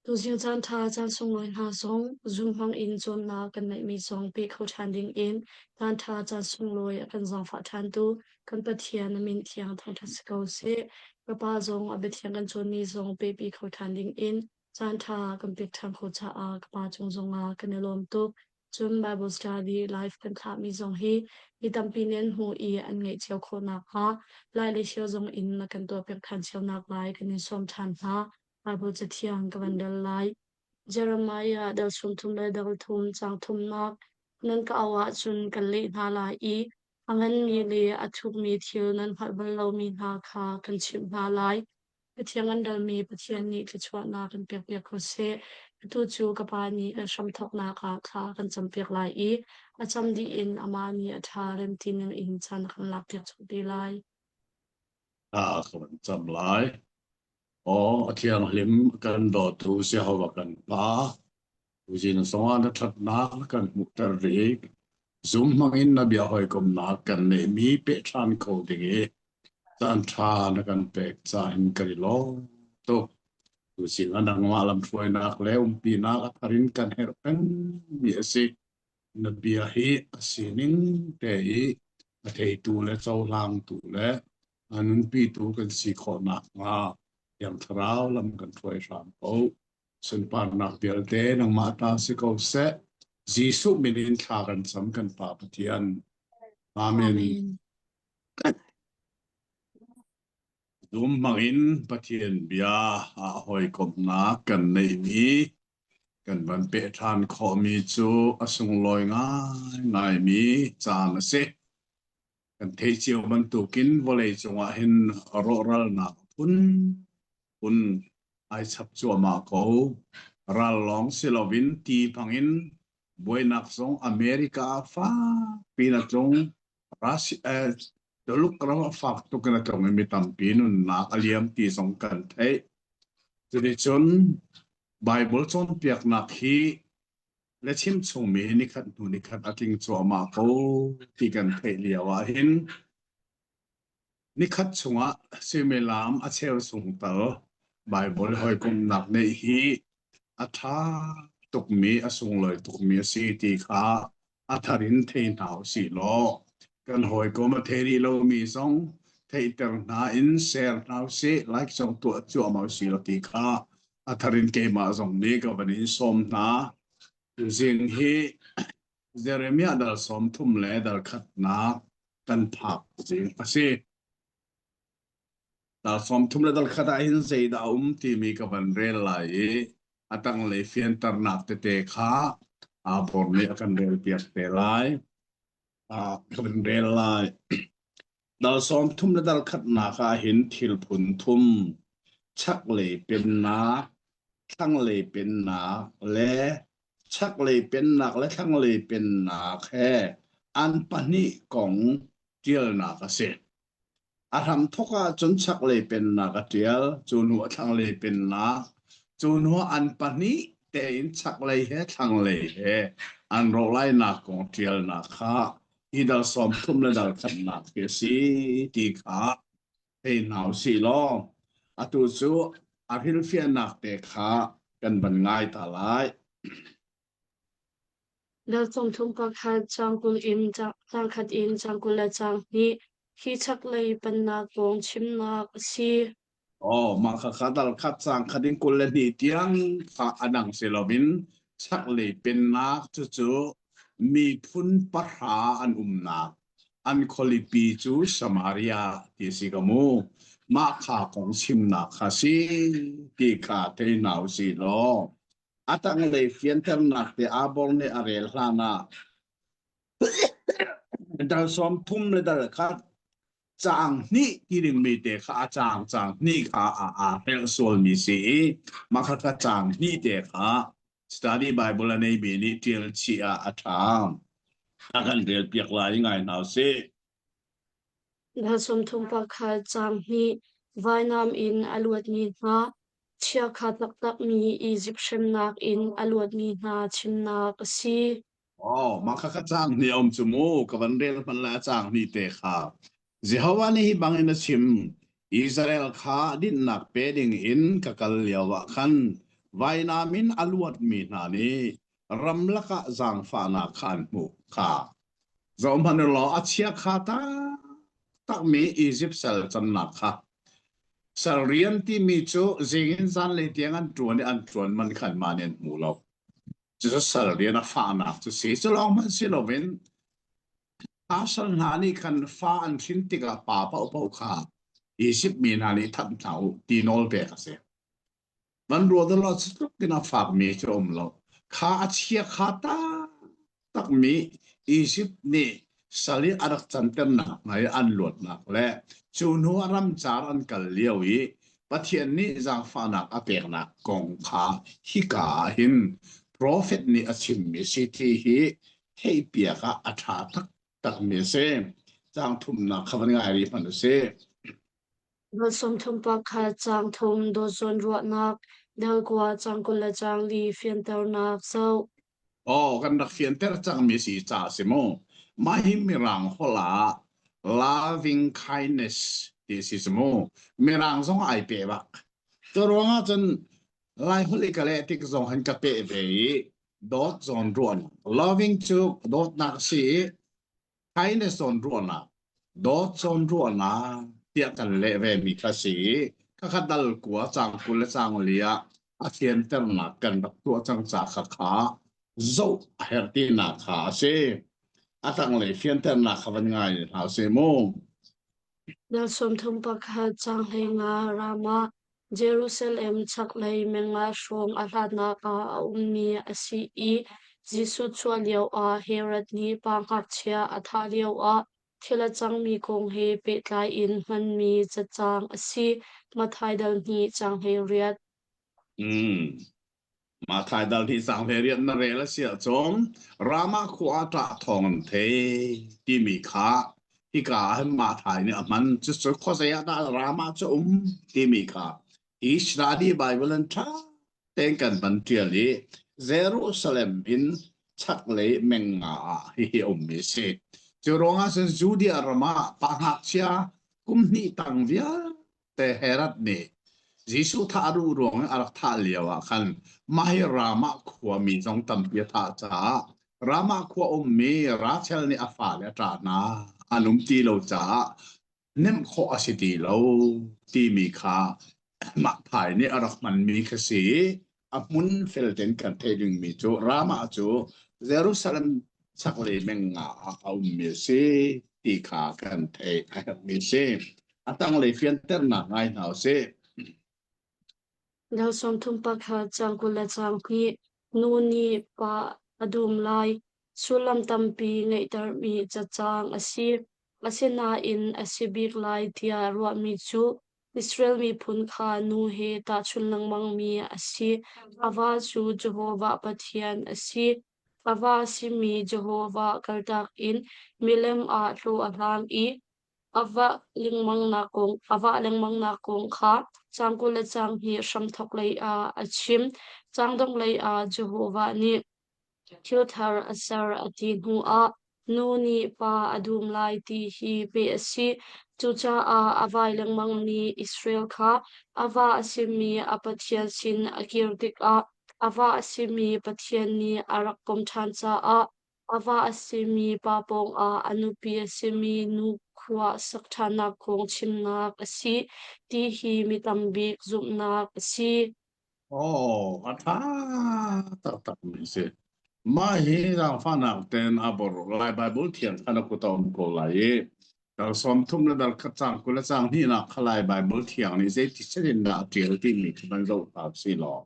Tuzing caanṭha caan sunglawi hna zong Zoom hmangin cawnnak kan ngeihmi zong pe kho ṭhan dingin caanṭha caan sunglawi a kan zaangfah ṭhantu kan Pathian na min thiang thangṭhat si ko seh. Ka Pa zong a biathiang kan cawnmi zong pehpi kho ṭhan dingin caanṭha kan pek ṭhan khawh caah ka Pa cung zongah kan i lawm tuk. Cun Bible study live kan thlahmi zong hi mi tampi nih an hmuh i an ngeih cio khawh nakhnga lai le cio zong in na kan tuahpiak ṭhan cio naklai kan in sawm ṭhan hna. Bible Cathiang ka van rel lai. Jeremiah dal sum thum le dal thum caang thumnak nan ka auh ahcun kan leh hna lai i a nganmi le a thukmi thil nan hngalh bal lomi hna kha kan chimh hna lai. Cathiang an relmi Pathian nih thluachuahnak kan pekpiak ko seh. Atu cu ka Pa nih kan hramthawknak ah thla kan campiak lai i a cam dih in amah nih a ṭha rem ti ning in caan a kan lakpiak colh te lai. Thla ka van cam lai. Aw, a thianghlim kan dawtu Jehovah kan Pa, tuzing zongah na ṭhatnak na kan hmuhter rih. Zum hmangin na bia hawikomnak kan neihmi pehṭhan kho ding i caan ṭha na kan pek cahin kan i lawm tuk. Tuzing ah nangmah lamhruainak le umpinak a thar in kan herh pengmi a si. Na bia hi a sining te i a theitu le cohlangtu le a nunpitu kan si khawh nakhnga Thiang Thlarau lam kan hruai hram ko. Sunparnak vialte nangmah ta si ko seh. Jesuh min in thla kan cam kan Pa Pathian. Amen. Amen. Dum hmangin Pathian bia ah hawikomhnak kan neihmi kan van peh ṭhan khawhmi cu a sunglawi ngaingaimi caan a si. Kan theih cio bantukin vawlei cungah hin rawhralnak phunphun ai chap cuahmah ko. Ral lawng si loin ti hmangin buainak zong America ah fakpi in a tlung. Russia, eh, Tuluk ram ah fak tuk in a tlung i mi tampi nunnak a liam ti zong kan theih. Cuticun Baibal cawnpiaknak hi le chimchungmi nikhat hnu nikhat a tling cuahmah ko ti kan theih lio ah hin nikhat chungah suimilam a cheu chung tal Baibal hawikomhnak neih hi a ṭha tukmi a sunglawi tukmi a si ti kha a thar in thei hna usih law kan hawikom a thei rih lomi zong theihter hna in share hna usih like zong tuah cuahmah usih law ti kha a thar in keimah zong nih ka van in sawm hna. Tuzing hi Jeremiah dal 30 le dal khatnak kan phak zing a si. Dal 30 le dal khat ah hin zeidah a um timi ka van rel lai i a tanglei fianternak tete kha aa bor nih a kan relpiak te lai. Ah, ka van rel lai. Dal 30 le dal khatnak ah hin thil phun thum chaklei pennak, thlanglei pennak le chaklei pennak le thlanglei pennak he an pahnih kong ṭialnak a si. A hramthawk ahcun chaklei pennak a ṭial, cu hnu a thlanglei pennak, cu hnu ah an pahnih tein chaklei he thlanglei he an rawh lainak kong ṭialnak kha hi dal 30 le dal khatnak hi a si ti kha thei hna usih law atu cu a hrilhfiahnak te kha kan van ngai ta lai. Dal 30 pakhat caang 20 in caang khat in caang 22 hi chaklei pannak kong chimnak a si. Oh, mah khakha dal khat caang khat in 22 tiang kha a dang si loin chaklei pennak cucu miphun pahra an umnak an khualipi cu Samaria ti a si ka mu. Mah kha kong chimnak kha si ti kha thei hna usih law A tanglei fianternak te Abor nih a rel hlan ah dal 30 le dal khat caang hnih ti dingmi te kha a caang caang hnih kha a aa hrelh sualmi si i mah kha kha caang hnih te kha study Bible a neimi nih ṭial chih ah a ṭha. A kan rel piak lai ngai hna usih. Dal 31 caang hnih vainam in a luatmi hna Chiakha taktakmi Izipt hremnak in a luatmi hna chimnak a si. Oh, mah kha ka caang hnih a um cu mu. Ka van rel hmanh lai a caang hnih te kha. Jehovah nih hi bangin a chim, Israel kha dinhnak pe ding in ka kal lio ah khan. Vainam in a luatmi hna nih ramlak ah zaangfahnak kha an hmuh kha. Zohhmanh u law a chiakha taktakmi Izipt sal cannak kha. Sal rian timi cu zing in zanlei tiang an ṭuan i an ṭuan man kha anmah nih an hmu lo. Cucu sal rian a fahnak cu si. Cu lawng hmanh si loin Pasal hna nih khan fa an hrin tikah pa paohpaoh kha Izipt mi hna nih that hna u ti nawl pek a si. Van ruat law cu tluk in a fakmi cu a um lo. Kha a chia kha taktakmi Izipt nih sal i a rak canternak hna i an luatnak le cu hnu ah ramcar an kal lio i Pathian nih zaangfahnak a peknak kong kha hika ah hin profet nih a chimmi si ti hi theihpiak ah a ṭha taktakmi a si. Caang thumnak kha van ngai rih hmanh u sih. Dot 30 pakhat caang thum dawt zawn ruahnak dal kua caang 20 le caang li fianternak zoh. Aw, kan rak fianter cangmi si ca si mu. Mah hi Mirang holh ah loving kindness ti si si mu. Mirang zong ai pe bak. Cu ruangah cun Lai holh i ka leh tik zong han ka peh ve i dawt zawn ruahnak. Loving cu dawtnak a si i kindness zawn ruahnak, dawt zawn ruahnak tiah kan leh ve mi kha si i khakha dal kua caang 20 le caang li ah a fianternak kan rak tuah cang ca kha kha zoh a herh tinak kha a si. A tanglei fianternak kha van ngai hna sih mu. Dal 31 caang 15 Ramah Jerusalem chaklei meng ah hrawng a hlatnak ah a ummi a si i Jesuh chuah lioah Herod nih pa ngakchia a thah lioah thil a cangmi kong he pehtlai in hmanmi cacang a si. Matthai dal hnih caang 18. Mm. Matthai dal hnih caang 18 na rel a si ahcun Ramah khua ah ṭah thawng an thei timi kha hika ah hin Matthai nih a hman. Cucu khuazei ah dah Ramah cu um timi kha Israeli Bible an ṭha tein kan van ṭial i Jerusalem in chaklei meng nga ah hihi a ummi a si. Cu ruangah cun Judea ram ah pa ngakchia kum hnih tang vialte Herod nih Jesuh thah a duh ruang i a rak thah lio ah khan mah hi Ramah khuami zong tampi a thah caah Ramah khua ummi Rachel nih a fale a ṭah hna an um ti lo caah hnemh khawh a si ti lo timi kha mah phai nih a rak hmanmi kha si i a hmun fel tein kan theih dingmi cu Ramah cu Jerusalem chaklei meng nga ah a ummi a si ti kha kan theih a herhmi a si. A tanglei fianternak ngai hna u sih. Dal 31 caang 20 le caang hnih Nu nih pa a dum lai. Sullam tampi ngeihtermi cacang a si. Asinain a si bik lai tiah ruahmi cu Israel miphun kha nu he tahchunh lengmangmi a si. A va cu Jehovah Pathian a si. A va a simi Jehovah kaltak in milem ah hlaw a hlang i a vah lengmangnak kong, a vah lengmangnak kong kha caang 20 le caang hnih hramthawk lei ah a chim. Caang dongh lei ah Jehovah nih Thil thar a ser a ti hnuah nu nih pa a dum lai ti hi peh a si. Cucaah a vai lengmangmi Israel kha a va a simi a Pathian sin a kir tikah a va a simi Pathian nih a rak pom ṭhan caah a va a simi pa pawngah a nupi a simi nu khua sak ṭhannak kong chimnak a si ti hi mi tam bik zumhnak a si. Aw, a ṭha taktakmi a si. Mah hi zaangfahnak tein a bor Lai Baibal thiang kha na kut a um ko lai i dal 30 le dal khat caang 20 le caang hnihnak kha Lai Baibal thiang nih zeiti set in dah a ṭial timi kha van zoh hna usih law.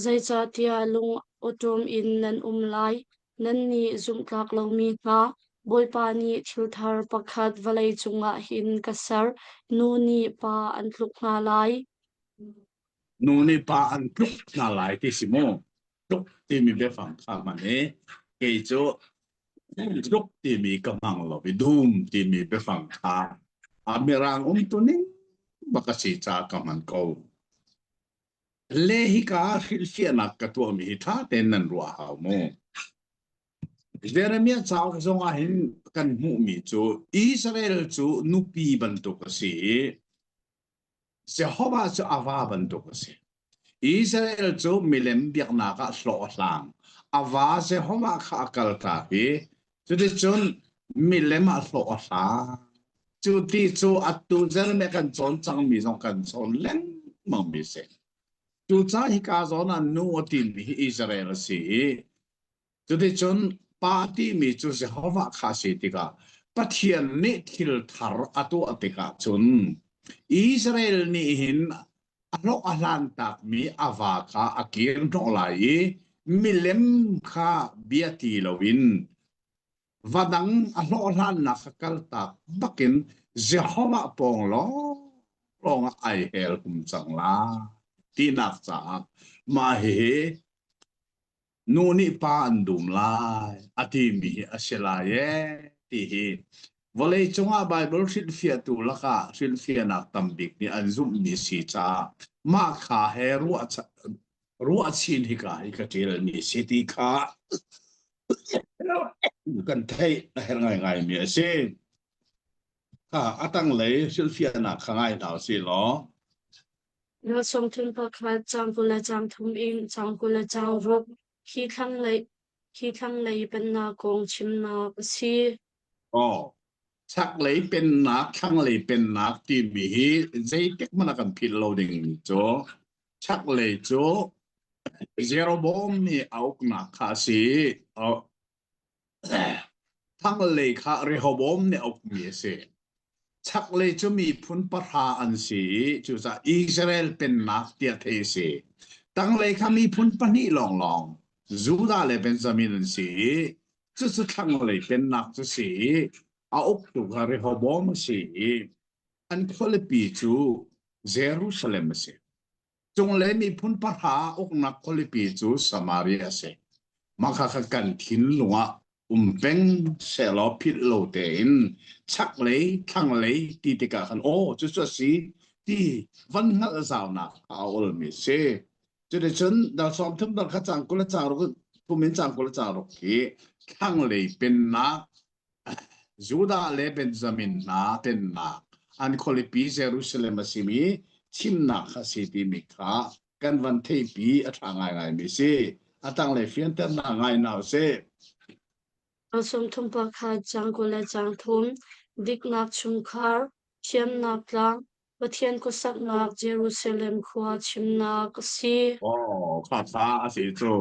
Zeicahtiah lung awṭawm in nan um lai, nannih zumhtlak lomi hna, Bawipa nih thil thar pakhat vawlei cungah hin ka ser, nu nih pa an tluk hna lai. Nu nih pa an tluk hna lai ti si mu. Tluk timi biafang kha hman i kei cu tluk timi ka hmang lo i dum timi biafang kha a mirang umtu ning bak a si caah ka hman ko. Le hika ah hrilhfiahnak ka tuahmi hi ṭha tein nan ruah hau mu. Jeremiah cauk zong ah hin kan hmuhmi cu Israel cu nupi bantuk a si i Jehovah cu a va bantuk a si. Israel cu milem biaknak ah hlawh a hlang. A va Jehovah kha a kaltak i cuticun milem ah hlawh a hlang. Cu ti cu atu Jeremiah kan cawn cangmi zong kan cawn lengmangmi a si. Cucaah hika zawn ah nu a timi hi Israel a si i Cuticun Pa timi cu Jehovah kha a si tikah Pathian nih thil thar a tuah tikah cun Israel nih hin a hlawh a hlan takmi a va kha a kir hnawh lai i milem kha bia ti loin va dang a hlawhhlannak kha kaltak bakin Jehovah pawng lawnglawng ah ai hel hum cang lai tinak caah mah hihi Nu nih pa an dum lai a timi hi a si lai ee ti hi vawlei cungah Baibal hrilhfiahtu lakah hrilhfiahnak tambik nih an zumhmi si caah mah kha he ruah ruah chin hika hi ka ṭialmi si ti kha kan theih a herh ngaingaimi a si. Kha a tanglei hrilhfiahnak kha ngai hna usih law. Na sawmthum pakhat caang 20 le caang thum in caang 20 le caang ruk hi thlanglei hi thlanglei pennak kong chimnak a si. Aw, chaklei pennak, thlanglei pennak timi hi zeitik hmanh ah kan philh lo ding cu chaklei cu Jeroboam nih a uknak kha a si i Thlanglei kha Rehoboam nih a ukmi a si. Chaklei cu miphun pahra an si i cucaah Israel pennak tiah theih a si. Tanglei kha miphun pahnih lawnglawng Judah le Benjamin an si i cucu thlanglei pennak cu si i a uktu kha Rehoboam a si i an khualipi cu Jerusalem a si. Cunglei miphun pahra uknak khualipi cu Samaria a si. Mah kha kan thinlung ah um peng sehlaw philh lo tein chaklei thlanglei ti tikah khan aw cucu a si ti van hngalh zaunak a olmi a si. Cuticun dal 30 dal kha cang 20 le cang ruk thum in cang 20 le cang ruk hi thlanglei pennak Judah le Benjamin hna pennak an khualipi Jerusalem a simi thimnak kha a si timi kha kan van theihpi a ṭha ngaingaimi si. A tanglei fianternak ngai hna usih. Sawmthum pakhat caang 20 le caang thum diknak chungkhar thiamnak tlang Pathian khuasaknak Jerusalem khua chimnak a si. Oh, kha kha a si cu.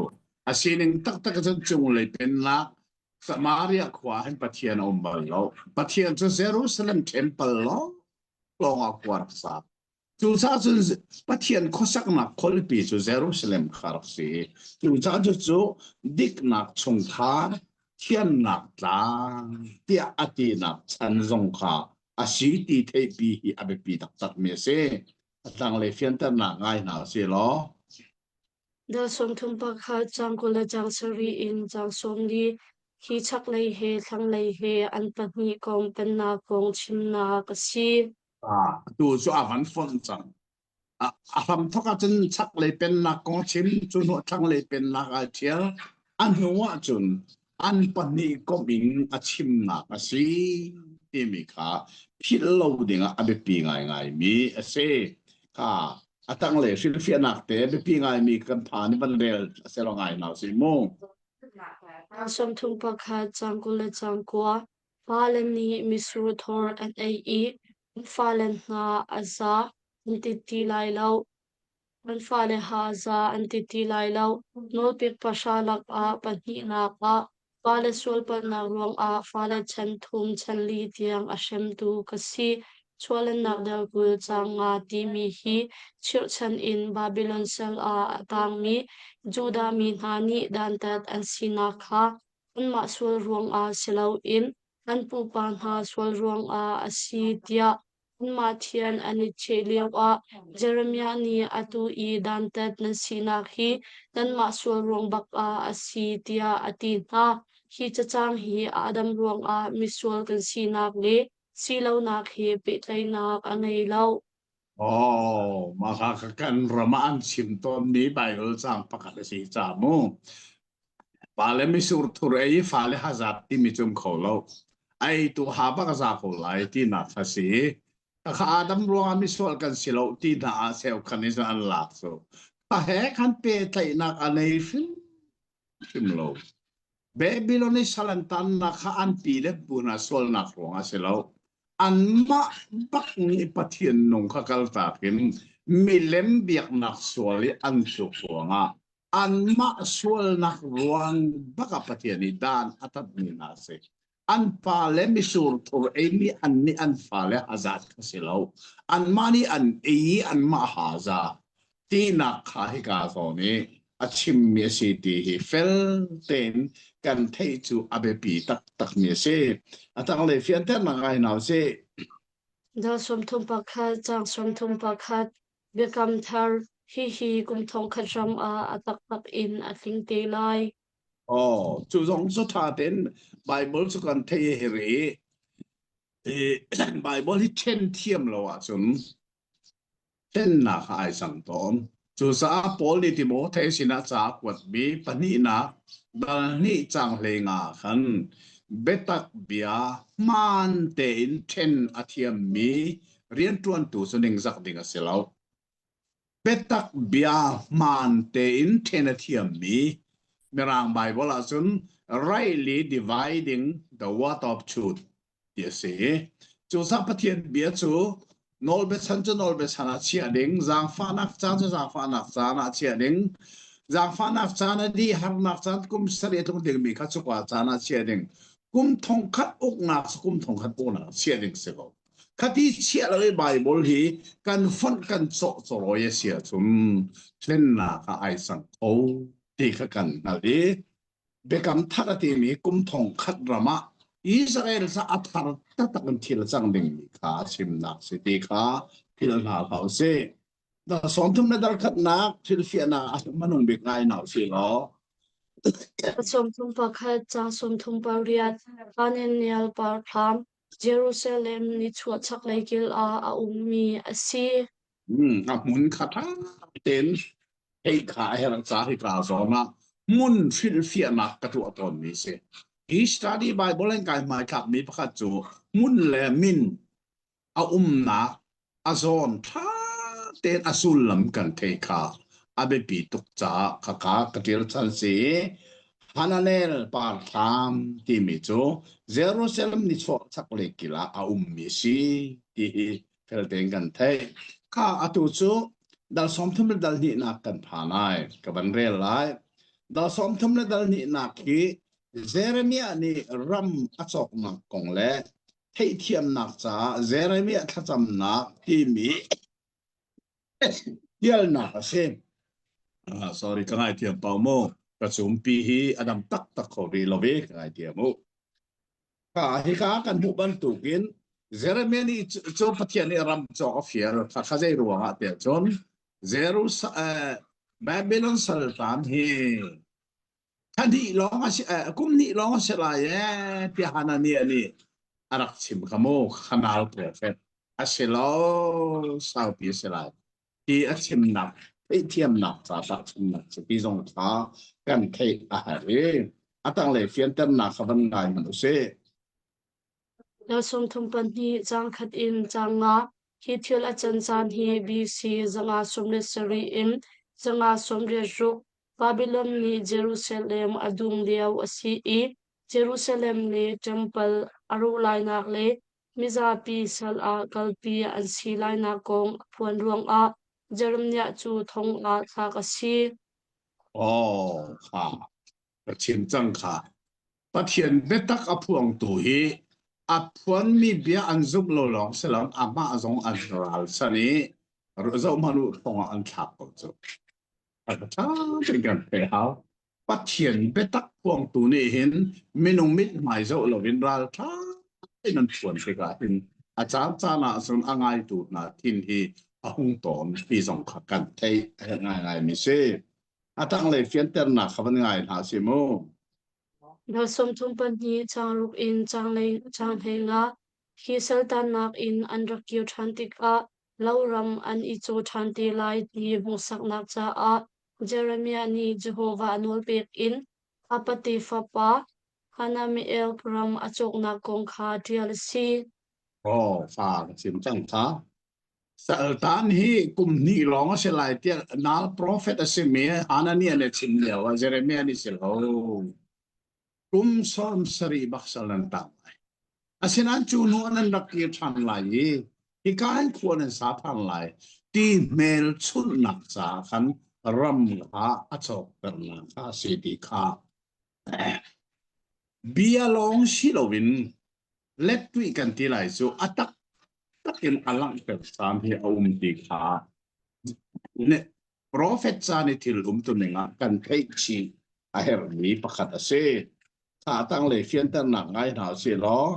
A sining taktak cun cunglei pennak Samaria khua hin Pathian a um bal lo. Pathian cu Jerusalem temple lawng lawng ah khua rak sa. Cucaah cun Pathian khuasaknak khualipi cu Jerusalem kha rak si. Cucaah cucu diknak chungkhar thiannak tlang tiah a tinak chan zong kha a si ti theihpi hi a biapi taktakmi a si. A tanglei fianternak ngai hna u sih law. Dal 31 caang 20 le caang sarih in caang 40 hi chaklei he thlanglei he an pahnih kong pennak kong chimnak a si. Ah, tu cu a van fonh cang. A a hramthawk ahcun chaklei pennak kong a chim, cu hnu thlanglei pennak aa ṭhial. A hnu ahcun an pahnih komh in a chimnak a si timi kha philh lo dingah a biapi ngaingaimi a si. Kha a tanglei hrilhfiahnak te biapi ngaimi kan phan i van rel a si lo ngai hna usih mu. Caang 31, caang 20 le caang kua Fale nih mitsur thor an ei i an fale hna a za an ti ti lai lo. An fale ha za an ti ti lai lo. Nawlpek pahra lakah pahnihnak ah fale sualpalhnak ruangah fale chan thum chan li tiang a hremtu ka si. Chuahlennak dal 20 caang nga timi hi chirhchan in Babilon sal ah a tangmi Judah mi hna nih dantat an sinak kha anmah sual ruangah si loin an pupa hna sual ruangah a si tiah anmah thian an i cheh lioah Jeremiah nih atu i dantat nan sinak hi nanmah sual ruang bak ah a si tiah a ti hna. Hi cacang hi Adam ruangah misual kan sinak le si lonak he pehtlaihnak a ngei lo. Oh, mah kha kan ram ah an chim tawnmi Baibal caang pakhat a si ca mu. Pale misur thur ei i fale hazat timi cu um kho lo. Ei tu ha bak a za ko lai tinak kha si. Khakha Adam ruangah misual kan si lo ti hna ah cheukhat nih cun an lak cu. Kha he khan pehtlaihnak a nei hrimhrim lo. Babylon i sal an tannak kha an pi le pu hna sualnak ruangah a si lo. Anmah bak nih Pathian nung kha kaltak in milem biaknak sual i an tluk ruangah anmah sualnak ruang bak ah Pathian nih dan a tatmi hna a si. An pale misur thur eimi an nih an fale hazat kha si lo. Anmah nih an ei i anmah haza tinak kha hika zawn i a chimmi a si ti hi fel tein kan theih cu a biapi taktakmi a si. A tanglei fianternak ngai hna usih. Dal 31, caang 31, Biakam Thar, hihi kum thongkhat ram ah a taktak in a tling te lai. Oh, cu zong cu ṭha tein Bible cu kan theih i hi i Bible hi ṭhen thiam lo ahcun ṭhennak ah ai cang tawn. Cucaah Paul nih Timote sinah ca a kuatmi pahnihnak dal hnih caang hleinga khan biatak bia hmaan tein ṭhen a thiammi rianṭuantu cu ningzak ding a si lo. Biatak bia hmaan tein ṭhen a thiammi Mirang Baibal ahcun rightly dividing the word of truth ti a si. Cucaah Pathian bia cu nawlbiachan cu nawlbiachan ah chiah ding, zaangfahnak caan cu zaangfahnak caan ah chiah ding, zaangfahnak caan a dih harnak caan kum sarih a tlung dingmi kha cuka caan ah chiah ding, kum thongkhat uknak cu kum thongkhat uknak ah chiah ding si ko. Khati chiah lo i Baibal hi kan fonh kan cawh cawrawi a si ahcun thlennak ah ai cang kho ti kha kan hngalh i Biakam Thar a timi kum thong khat ram ah Israel ca a thar taktak in thil a cang dingmi kha a chimnak si ti kha thil hna hlah usih. Dal sawmthum le dal khatnak thil fiahnak ah hmanung bik ngai hna usih law. 31, ca 38, Hananiel parthlam, Jerusalem nichuah chaklei kil ah a ummi a si. A hmun kha ṭha tein hei kha a herh ca hika zawn ah hmun hrilhfiahnak ka tuah tawnmi si. Hi study Bible in kai hmaithlakmi pakhat cu hmun le min a umnak a zawn ṭha tein a sullam kan thei kha a biapi tuk caah khaka ka ṭial chan si i Hananel parthlam timi cu Jerusalem nichuah chaklei kil ah a ummi si ti hi fel tein kan theih. Kha atu cu dal 30 le dal hnihnak kan phan ai ka van rel lai. Dal 30 le dal hnihnak hi Jeremiah nih ram a cawknak kong le theihthiamnak caah Jeremiah thlacamnak timi tialnak a si. Sorry, ka ngaithiam pau mu. Ka cumpi hi a dam taktak kho rih lo i ka ngaithiam u. Ka hika kan hmuh bantukin Jeremiah nih cu Pathian nih ram cawk a fial. Kha zei ruangah tiah cun Jerusalem Babylon saltan hi thla hnih lawng a si kum hnih lawng a si lai ee tiah Hananiah nih a rak chim kha mu khanal profet a si lo saupi a si lai ti a chimnak theihthiamnak ca tahchunnak cu ti zong kha kan theih a herh i a tanglei fianternak kha van ngai hmanh usih. Dal 32 caang khat in caang nga hi thil a can caan hi BC 577 in 586 Babylon nih Jerusalem a dum lio a si i Jerusalem le ṭempal a rawh lainak le mizapi sal ah kalpi an si lainak kong a phuan ruangah Jeremiah cu thong ah thlak a si. Oh, kha ka chim cang kha. Pathian biatak a phuangtu hi a phuanmi bia an zumh lo lawng si lo amah zong an ralchan i zoh hmanh u thong ah an thlak ko cu. A ṭha tein kan theih hau. Pathian biatak phuangtu nih hin minung mithmai zoh loin ralṭha in an phuan tikah hin a caan caan ah cun a ngaitu hna thin hi a hung tawn ti zong kha kan theih a herh ngaingaimi si. A tanglei fianternak kha van ngai hna si mu. Dal 32 caang ruk in caang caang hlei nga hi saltannak in an rak kir ṭhan tikah loram an i caw ṭhan te lai ti hmuhsaknak caah Jeremiah nih Jehovah nawlpek in A pate fapa Hanamiel ram a cawknak kong kha ṭial a si. Oh, fa ka chim cang kha. Saltan hi kum hnih lawng a si lai tiah nal profet a simi Hananiah nih a chim lio ah Jeremiah nih si lo. Kum 70 bak sal nan tang lai. Asinain cu hnu ah nan rak kir ṭhan lai i hika hin khua nan sa ṭhan lai ti hmelchunhnak caah khan ram kha a cawkternak kha a si ti kha bia lawng si loin lettuih kan ti lai cu a taktak in a langhter caan hi a um ti kha Profet caan i thil umtuning ah kan theih chih a herhmi pakhat a si. Kha tanglei fianternak ngai hna usih law.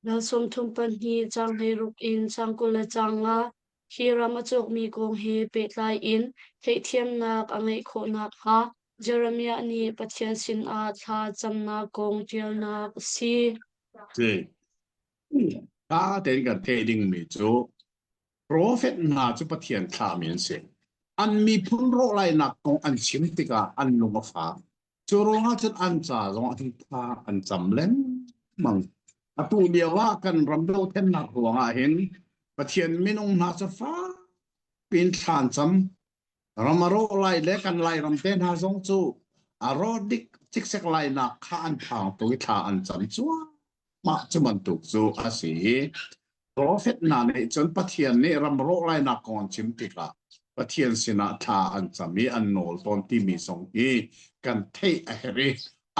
Dal 32 caang 16 in caang 25 hi ram a cawkmi kong he pehtlai in theihthiamnak a ngeih khawh nakhnga Jeremiah nih Pathian sinah thla camnak kong ṭialnak a si. Si. Ṭha tein kan theih dingmi cu Profet hna cu Pathian thlahmi an si. An miphun rawhlainak kong an chim tikah an lung a fak. Cu ruangah cun an ca zong ah thla an cam lengmang. Atu lio ah kan ram dothlennak ruangah hin Pathian minung hna cu fak piin thla an cam. Ram a rawh lai le kan Lairam te hna zong cu a rawh dik ciksek lainak kha an phang tuk i thla an cam cuahmah cu bantuk cu a si i Profet hna nih cun Pathian nih ram rawh lainak kong an chim tikah Pathian sinah thla an cam i an nawl tawn timi zong hi kan theih a herh i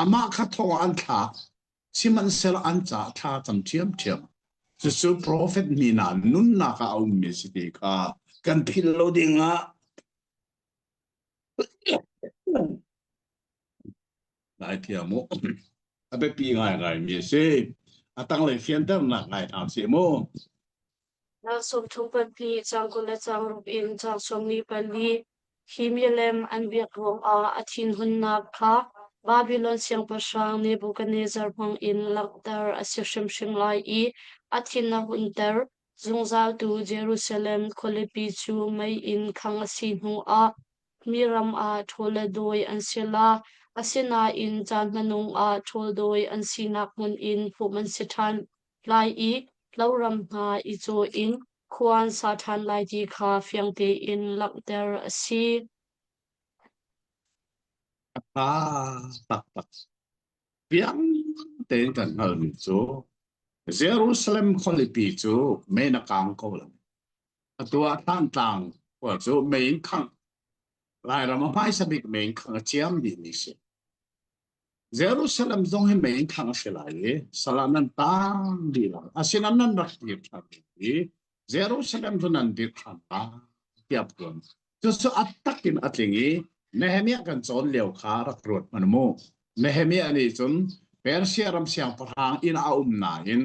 amah kha thong ah an thlak sihmanhsehlaw an caah thla cam ṭhiamṭhiam. Cucu profet mi hna nunnak ah a ummi si ti kha kan philh lo ding ah Ngaithiam u. A biapi ngaingaimi a si. A tanglei fianternak ngai hna sih mu. Dal 32 caang 20 le caang ruk in caang 44 hi milem an biak ruangah a thinhunnak kha Babilon siangpahrang Nebuchadnezzar hmangin langhter a si hrimhrim lai i a thin a hunter zungzaltu Jerusalem khualipi cu mei in khangh a si hnuah mi ram ah ṭhawl le dawi an si la. Asinain caan hmanung ah ṭhawl dawi an sinak hmun in hmuh an si ṭhan lai i loram hna i caw in khua an sa ṭhan lai ti kha fiang tein langhter a si. A ṭha taktak. Fiang tein kan hngalhmi cu Jerusalem khualipi cu mei na kaang ko lo. Atu ah Thantlang khua cu mei in khangh Lairam a hmaisa bik mei in khangh a ciam dihmi si. Jerusalem zong hi mei in khangh a si lai i sal ah nan taang dih lai. Asinain nan rak dir ṭhan i Jerusalem cu nan dir ṭhan lai tiah phuan. Cucu a tak in a tling i Nehemiah kan cawn lio kha rak ruat hmanh mu. Nehemiah nih cun Persia ram siangpahrang inn ah a um nain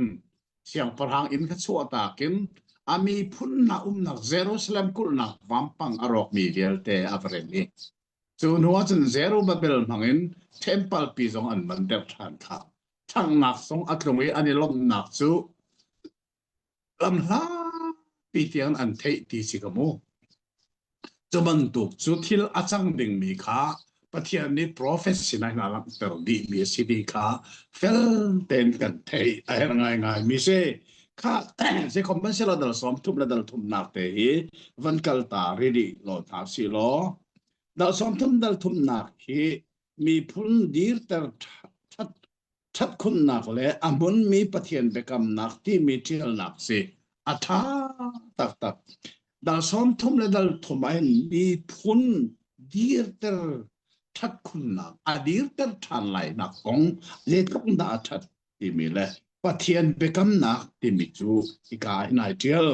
siangpahrang inn kha chuahtak in a miphun hna umnak Jerusalem kulhnak vampang a rawkmi vialte a va rem i cu hnu ah cun Zerubbabel hmangin temple pi zong an van derh ṭhan kha ṭhanghnak zong a tlung i an i lawmhnak cu lamhlapi tiang an theih ti si ka mu. Cu bantuk cu thil a cang dingmi kha Pathian nih profet sinah hin a langhter dihmi a si ti kha fel tein kan theih a herh ngaingaimi si. Kha zeikhom hmanh selaw dal 30 le dal thumnak te hi van kal ta rih rih law hna si law dal 30 dal thumnak hi miphun dirter ṭhat ṭhatkhunnak le a hmunmi Pathian biakamnak timi ṭialnak si a ṭha taktak. Dal 30 le dal thum ah hin miphun dirter ṭhatkhunnak a dirter ṭhan lainak kong zeitluk dah a ṭhat timi le Pathian biakamnak timi cu hika hin ai ṭial.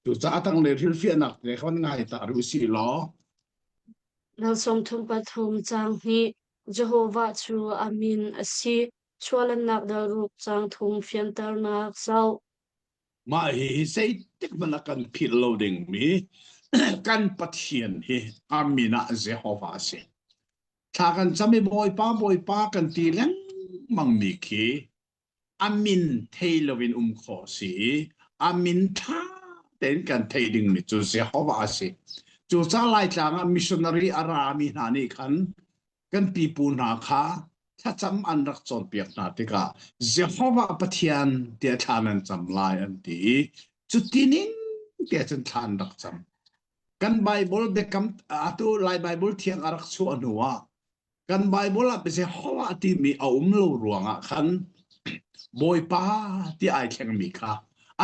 Cucaah tanglei hrilhfiahnak te kha van ngai ta rih usih law. Dal 33 caang hnih Jehovah cu a min a si. Chuahlannak dal ruk caang thum fianternak zoh. Mah hihi zeitik hmanh ah kan philh lo dingmi kan Pathian hi a min ah Jehovah a si. Thla kan cam i Bawipa Bawipa kan ti lengmangmi khi a min thei loin um khawh si i a min ṭha tein kan theih dingmi cu Jehovah a si. Cucaah Laitlang ah missionary a rami hna nih khan Kan pipu hna kha thlacam an rak cawnpiak hna tikah Jehovah Pathian tiah thla nan cam lai an ti i cuti ning tiah cun thla an rak cam. Kan Bible biakam atu Lai Bible thiang a rak chuah hnu ah kan Bible ah Jehovah timi a um lo ruangah khan Bawipa ti ai thlengmi kha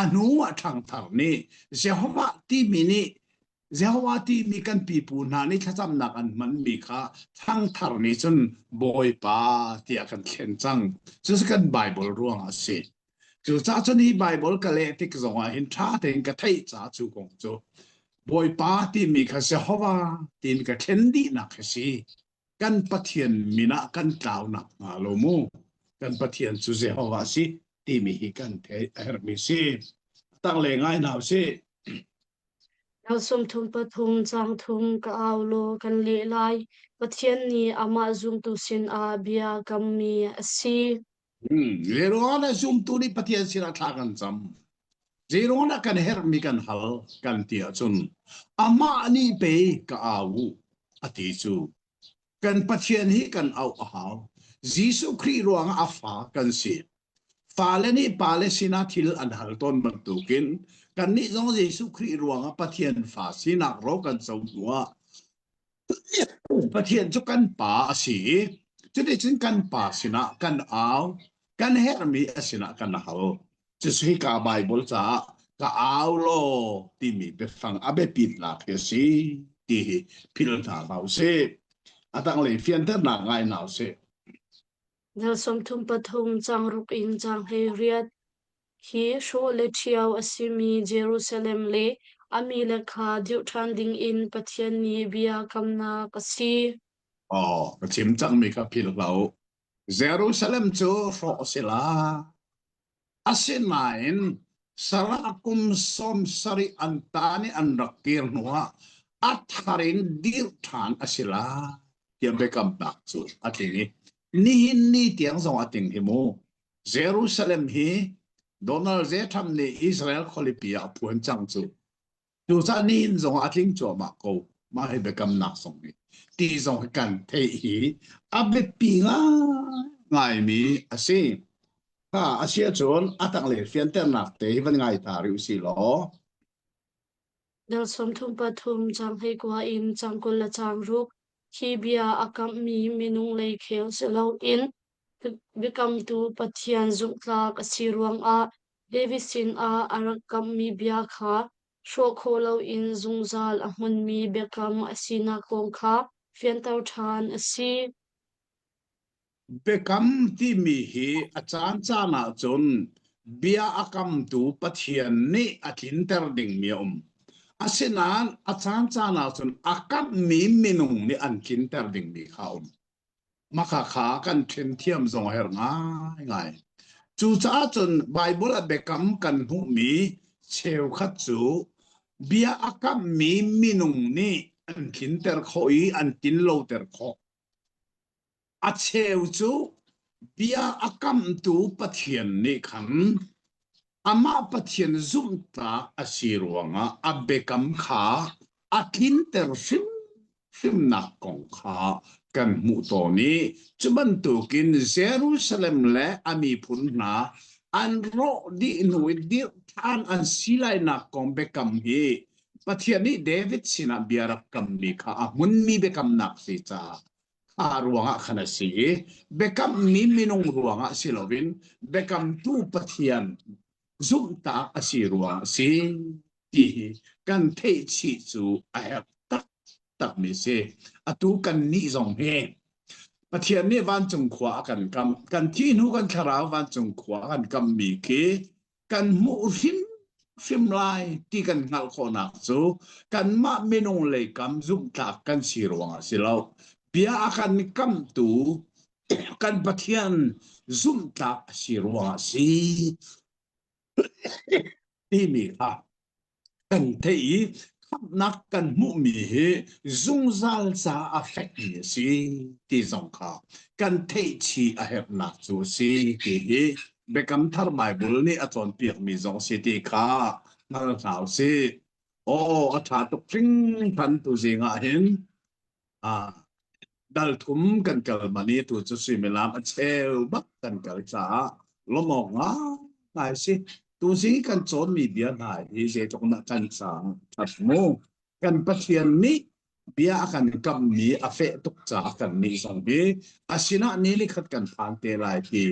a hnu ah ṭhangthar nih Jehovah timi nih Jehovah timi kan pipu hna nih thlacamnak an hmanmi kha ṭhangthar nih cun Bawipa tiah kan thlen cang. Cucu kan Bible ruangah a si. Cucaah cun hi Bible ka leh tik zongah hin ṭha tein ka theih caah cu kong cu Bawipa timi kha Jehovah tiin ka thlen dihnak hi si. Kan Pathian min ah kan tlau nakhnga lo mu. Kan Pathian cu Jehovah si timi hi kan theih a herhmi si. Tanglei ngai hna usih. Dal 33 caang thum ka au law kan leh lai. Pathian nih amah zumtu sinah bia kammi a si. Zeiruangah dah zumtu nih Pathian sinah thla kan cam? Zeiruangah dah kan herhmi kan hal kan ti ahcun amah nih pei ka au u a ti cu. Kan Pathian hi kan auh a hau. Jesuh Khrih ruangah a fa kan si. Fale nih pale sinah thil an hal tawn bantukin kannih zong Jesuh Khrih ruangah Pathian fa sinak ro kan co hnuah Pathian cu kan pa a si i cuticun kan pa sinah kan au, kan herhmi a sinah kan hal. Cucu hika Baibal caah ka au law timi biafang a biapitnak hi a si ti hi philh hna hlah usih. A tanglei fianternak ngai hna usih. Dal 33 caang ruk in caang 18 Hi hrawh le ṭhio a simi Jerusalem le a mile kha dirh ṭhan dingin Pathian nih bia kamnak a si. Aw, ka chim cangmi kha philh hlah u. Jerusalem cu hrawh a si lai. Asinain Sarah kum 70 an tan i an rak kir hnuah a thar in dirh ṭhan a si lai tiah biakamnak cu a tling i nihin ni tiang zong a tling hi mu. Jerusalem hi Donald J. Trump nih Israel khualipi ah a phuan cang cu. Cucaah nihin zong ah a tling cuahmah ko. Mah hi biakamnak zong hi ti zong hi kan theih hi a biapi ngaimi a si. Kha a si ahcun a tanglei fianternak te hi van ngai ta rih usih law. Dal 33 caang 19 in caang 20 le caang ruk hi bia a kamhmi minung lei khel si loin Biakamtu Pathian zumhtlak a si ruangah David sinah a rak kamhmi bia kha hrawh khawh loin zungzal a hmunmi biakam a sinak kong kha fianter ṭhan a si. Biakam timi hi a caancaan ahcun bia a kamtu Pathian nih a tlinter dingmi a um. Asinain a caancaan ahcun a kamhmi minung nih an tlinter dingmi kha a um. Maka kha kan ṭhen thiam zong a herh ngaingai. Cucaah cun Baibal a biakam kan hmuhmi cheukhat cu bia a kammi minung nih an tlinter khawh i an tlinloter khawh. A cheu cu bia a kamtu Pathian nih khan amah Pathian zumhtlak a si ruangah a biakam kha a tlinter hrimhrimnak kong kha kan hmuh tawn i cu bantukin Jerusalem le a miphun hna an rawh dih hnu i dirh ṭhan an si lainak kong biakam hi Pathian nih David sinah bia rak kammi kha a hmunmi biakamnak si caah kha ruangah khan a si i biakammi minung ruangah si loin biakamtu Pathian zumhtak a si ruangah a si ti hi kan theih chih cu a herh taktakmi si. Atu kan nih zong hi Pathian nih vancung khua a kan kam kan thih hnu kan thlarau vancung khua a kan kammi khi kan hmuh hrimhrim lai ti kan hngalh khawhnak cu kanmah minung lei kam zumhtlak kan si ruangah si lo. Bia a kan kamtu kan Pathian zumhtlak a si ruangah si timi kha kan theih i khamhnak kan hmuhmi hi zungzal ca a fekmi a si ti zong kha kan theih chih a herhnak cu a si ti hi Biakam Thar Baibal nih a cawnpiakmi zong si ti kha hngal hna u sih. Aw a ṭha tuk hringhran tu zing ah hin. Ah. Dal thum kan kal mani tu cu suimilam a cheu bak kan kal caah lawmh awk ngai si. Tuzing kan cawnmi bia hna hi zeitluk dah kan caah ṭhat mu. Kan Pathian nih bia a kan kamhmi a feh tuk caah kan nih zong hi a sinah ni li khat kan phan te lai ti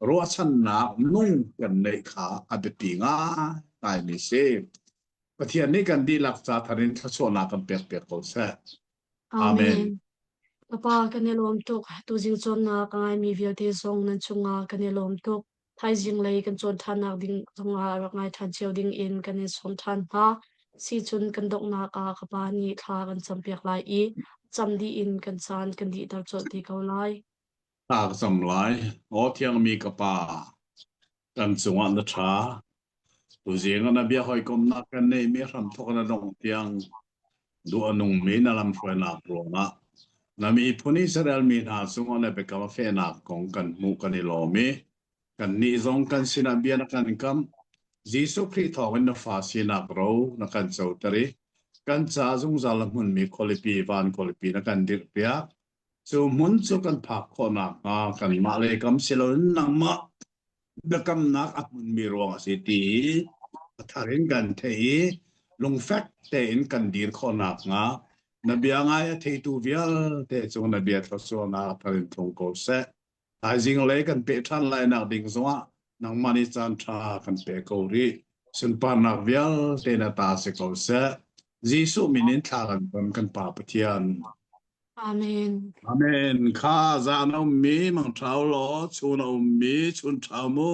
ruahchannak nung kan neih kha a biapi ngaingaimi si. Pathian nih kan dihlak ca thar in thluachuahnak kan pek piak ko seh. Amen. Amen. Ka Pa, kan i lawm tuk. Tuzing cawnnak a ngaimi vialte zong nan cungah kan i lawm tuk. Thaizing lei kan cawn ṭhannak ding zongah rak ngai ṭhan cio ding in kan in sawm ṭhan hna. Sicun kan donghnak ah ka Pa nih thla kan campiak lai i cam dih in kan caan kan dihter colh te ko lai. Thla ka cam lai. Aw thiangmi ka Pa, kan cungah na ṭha. Tuzing ah na bia hawikomnak kan neihmi hramthawk na dongh tiang duh a nungmi na lamhruainak ruangah na miphun Israel mi hna cungah na biakam a fehnak kong kan hmuh kan i lawm i kannih zong kan sinah bia na kan kamh. Jesuh Khrih thawngin na fa sinak ro na kan coter i kan ca zungzal a hmunmi khualipi van khualipi na kan dirhpiak. Cu hmun cu kan phak khawh nakhnga kanmah lei kam si loin nangmah biakamnak a hmunmi ruang a si ti a thar in kan theih i lungfek tein kan dir khawh nakhnga na bia ngai a theitu vialte cung na bia thluachuahnak a thar in tlung ko seh. Thaizing lei kan peh ṭhan lai nak ding zongah nangmah nih caan ṭha kan pe ko rih. Sunparnak vialte na ta si ko seh. Jesuh min in thla kan cam kan Pa Pathian. Amen. Amen. Kha zan a ummi mangṭha u law chun a ummi chun ṭha mu.